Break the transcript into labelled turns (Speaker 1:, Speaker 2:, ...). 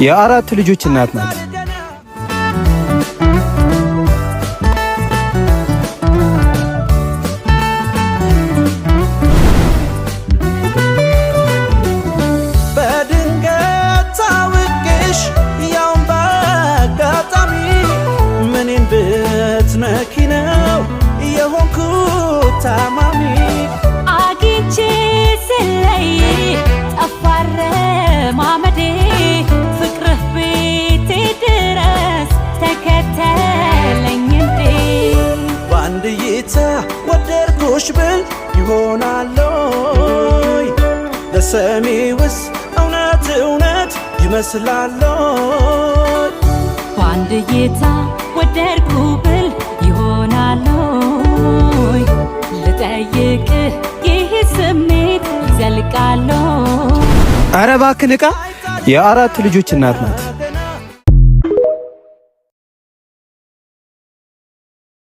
Speaker 1: የአራት ልጆች እናት ናት።
Speaker 2: በድንገት ታውቄሽ ያውን በአጋጣሚ ምኔን ብትነኪ ነው የሆንኩት ታማሚ?
Speaker 3: አግኝቼ ስለይ ጠፋረ ማመዴ፣ ፍቅርህ ቤቴ ድረስ ተከተለኝ እንዴ።
Speaker 2: በአንድ እይታ ወደድኩሽ ብል ይሆናለይ? ለሰሚውስ እውነት እውነት ይመስላለይ?
Speaker 3: በአንድ እይታ ወደድኩ ብል ይሆናለይ? ልጠይቅህ፣ ይህ ስሜት ይዘልቃለይ?
Speaker 1: ኧረ እባክህ ንቃ። የአራት ልጆች እናት ናት።